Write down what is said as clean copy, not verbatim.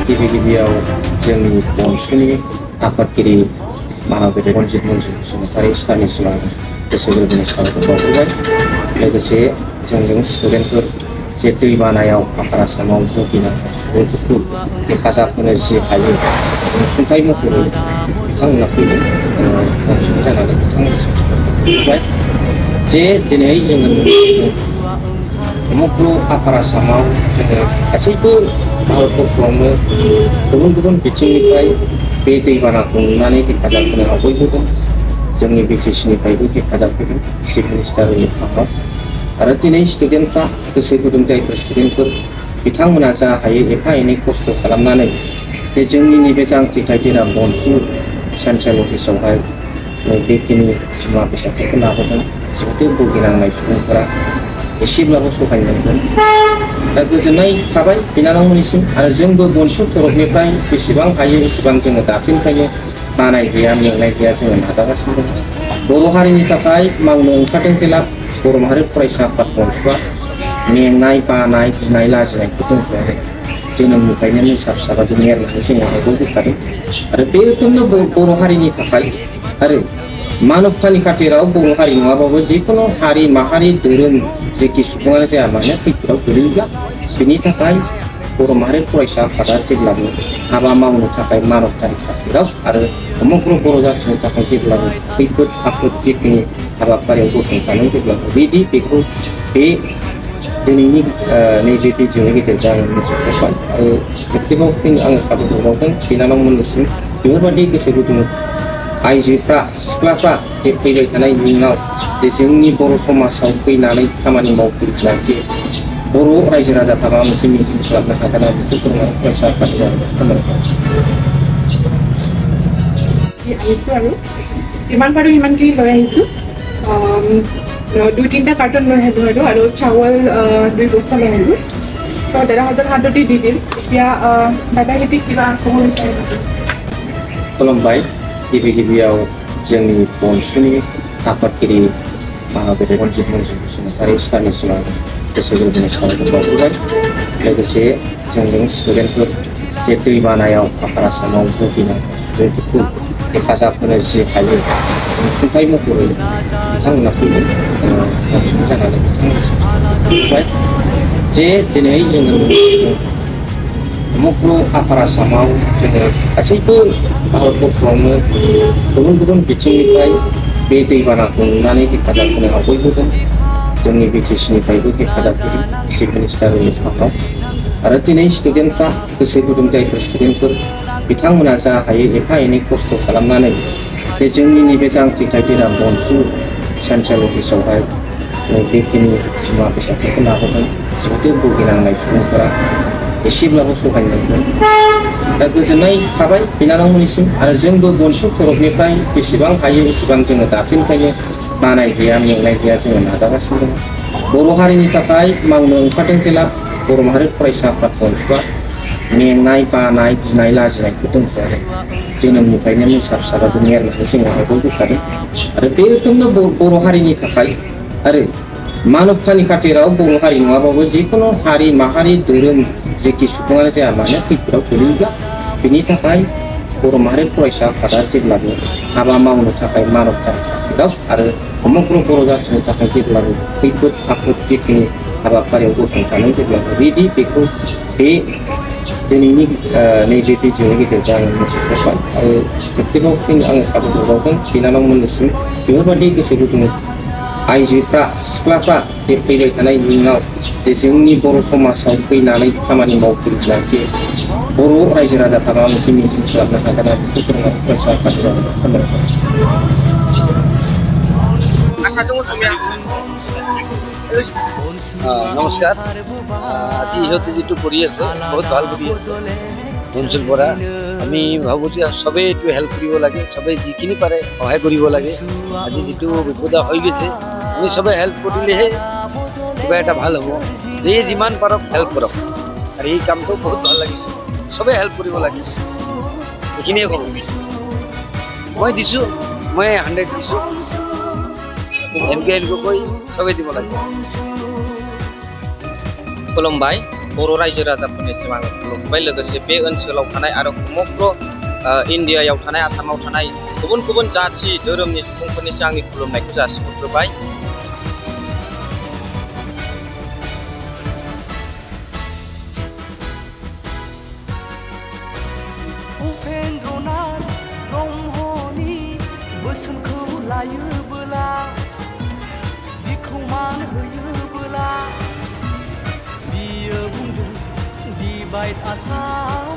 गिबियाव जोंनि बंसुनि आफादगिरि मानबेटे रनजित मन्जु बसुमतारी सारनिसिम आं गोसो गोरबोनि साबायखर बावहरबाय। लोगोसे जोंजों स्टुडेन्टफोर जे दैबानायाव आफार आसामाव भुगिनांनाय सुबुंफोरखौ हेफाजाब होनो जि हायो अनसुंथाइ महरै बिथांमोना फैदों। अनसुंथाइ जानानै बिथांमोननिसिम साबायखर जे दिनै जोङो समग्र आफार आसामाव जोङो गासैबो भारतबर्षआवनो गुबुन गुबुन बिथिंनिफ्राय बे दैबानाखौ नुनानै हेफाजाब होनो आवगायबोदों। जोंनि बिटिसिनिफ्रायबो हेफाजाब होदों चिफ मिनिस्टारनि आफाद आरो दिनै स्टुडेन्टफ्रा गोसो गुदुं जायफोर स्टुडेन्टफोर बिथांमोना जा हायो एफा एनै खस्थ' खालामनानै बे जोंनि नैबे जांख्रिथाय दिना बंसु सेन्ट्रेल अफिसावहाय बेखिनि मुवा बेसादफोरखौ लाबोदों। जिहेतु भुगिनांनाय सुबुंफोरा एसेब्लाबो सहाय मोनगोन। दा गोजोननाय थाबाय बिनानावमोननिसिम आरो जोंबो बंसु तरफनिफ्राय बेसेबां हायो एसेबां जोङो दाख्लैनिफ्रायनो बानाय गैया मेंनाय गैया जोङो नाजागासिनो दङ। बर' हारिनि थाखाय मावनो ओंखारदों जेला बर' माहारि फरायसा आफाद बंसुआ मेंनाय बानाय गिनाय लाजिनायखौ दोनथ'आखै। जोनोमनिफ्रायनो मोसा फिसाबादि एरनानै जोङो आवगायबोखादों आरो बे रोखोमनो बर' हारिनि थाखाय आरो मानबतानि खाथिराव बर' हारि नङाबाबो जिखुनु हारि माहारि धोरोम जेखि सुबुङानो जाया मानो खैफोदाव गोलैयोब्ला बिनि थाखाय बर' माहारि फरायसा आफादा जेब्लाबो हाबा मावनो थाखाय मानबतानि खाथिराव आरो समग्र बर' जाथिनि थाखाय जेब्लाबो खैफोद आफोद जिखिनि हाबाफारियाव गसंथानो जेब्लाबो रेडि बेखौ बे दिनैनि नैबे भिडिअनि गेजेरजों आङो मिथिस'बाय आरो खेबसेबाव आङो साबायखर बावदों बिनानावमोननिसिम बेफोरबायदि गोसो गुदुं आइजोफ्रा सिख्लाफ्रा जे फैबाय थानाय इयुनाव जे जोंनि बर' समाजाव फैनानै खामानि मावफैब्ला जे बर' रायजो राजाफ्रा माबा मोनसे मिजिं खालामनो हागोन आरो बेखौ फोरोंनानै फरायसा आफादनि खामानिखौ আহিছোঁ আৰু যিমান পাৰোঁ সিমানখিনি লৈ আহিছোঁ। 2-3টা কাৰ্টন লৈ আহিলোঁ আৰু চাউল 2 বস্তা লৈ আহিলোঁ। তো দাদাহঁতৰ হাততে দি দিম। এতিয়া দাদাহঁতে কিবা ক'ব বিচাৰে নেকি? खुलुमबाय। गिबियाव जोंनि बंसुनि आफादगिरि मानबेटे रनजित मन्जु बसुमतारी सारनिसिम आं गोसो गोरबोनि साबायखर बावहरबाय। लोगोसे जोंजों स्टुडेन्टफोर जे दैबानायाव आफार आसामाव भुगिनांनाय सुबुंफोरखौ हेफाजाब होनो जि हायो अनसुंथाइ महरै बिथांमोना फैदों। अनसुंथाइ जानानै बिथांमोननिसिम साबायखर जे दिनै जोङो समग्र आफार आसामाव जोङो गासैबो भारतबर्षआवनो गुबुन गुबुन बिथिंनिफ्राय बे दैबानाखौ नुनानै हेफाजाब होनो आवगायबोदों। जोंनि बिटिसिनिफ्रायबो हेफाजाब होदों चिफ मिनिस्टारनि आफाद आरो दिनै स्टुडेन्टफ्रा गोसो गुदुं जायफोर स्टुडेन्टफोर बिथांमोना जा हायो एफा एनै खस्थ' खालामनानै बे जोंनि नैबे जांख्रिथाय दिना बंसु सेन्ट्रेल अफिसावहाय बेखिनि मुवा बेसादफोरखौ लाबोदों। जिहेतु भुगिनांनाय सुबुंफोरा एसेब्लाबो सहाय मोनगोन। दा गोजोननाय थाबाय बिनानावमोननिसिम आरो जोंबो बंसु तरफनिफ्राय बेसेबां हायो एसेबां जोङो दाख्लैनिफ्रायनो बानाय गैया मेंनाय गैया जोङो नाजागासिनो दङ। बर' हारिनि थाखाय मावनो ओंखारदों जेला बर' माहारि फरायसा आफाद बंसुआ मेंनाय बानाय गिनाय लाजिनायखौ दोनथ'आखै। जोनोमनिफ्रायनो मोसा फिसाबादि एरनानै जोङो आवगायबोखादों आरो बे रोखोमनो बर' हारिनि थाखाय आरो मानबतानि खाथिराव बर' हारि नङाबाबो जिखुनु हारि माहारि धोरोम जेखि सुबुङानो जाया मानो खैफोदाव गोलैयोब्ला बिनि थाखाय बर' माहारि फरायसा आफादा जेब्लाबो हाबा मावनो थाखाय मानबतानि खाथिराव आरो समग्र बर' जाथिनि थाखाय जेब्लाबो खैफोद आफोद जिखिनि हाबाफारियाव गसंथानो जेब्लाबो रेडि बेखौ बे दिनैनि नैबे भिडिअनि गेजेरजों आङो मिथिस'बाय आरो खेबसेबाव आङो साबायखर बावदों बिनानावमोननिसिम बेफोरबायदि गोसो गुदुं आइजोफ्रा सिख्लाफ्रा जे फैबाय थानाय इयुनाव जे जोंनि बर' समाजाव फैनानै खामानि मावफैब्ला जे बर' रायजो राजाफ्रा माबा मोनसे मिजिं खालामनो हागोन आरो बेखौ फोरोंनानै फरायसा आफादनि खामानिखौ নমস্কাৰ। আজি ইহঁতে যিটো কৰি আছে বহুত ভাল কৰি আছে বংশুৰ পৰা। আমি ভাবোঁ যে চবেই এইটো হেল্প কৰিব লাগে, চবেই যিখিনি পাৰে সহায় কৰিব লাগে। আজি যিটো বিপদা হৈ গৈছে আমি চবেই হেল্প কৰিলেহে কিবা এটা ভাল হ'ব। যে যিমান পাৰক হেল্প কৰক আৰু এই কামটো বহুত ভাল লাগিছে। চবেই হেল্প কৰিব লাগে, এইখিনিয়ে কৰোঁ। মই দিছোঁ, মই 100 দিছোঁ। এনেকৈ কৈ চবেই দিব লাগে। खुलुमबाय। बर' रायजो राजाफोरनिसिम आङो खुलुमबाय लोगोसे बे ओनसोलाव थानाय आरो समग्र इण्डियायाव थानाय आसामाव थानाय गुबुन गुबुन जाथि धोरोमनि सुबुंफोरनिसिम आंनि खुलुमनायखौ जासिहरग्रोबाय। उपेन्द्रनाथ ब्रह्मनि बोसोनखौ लायोबोला बिखौ मान होयोबोला बियो बुंदों डिभाइड आसाम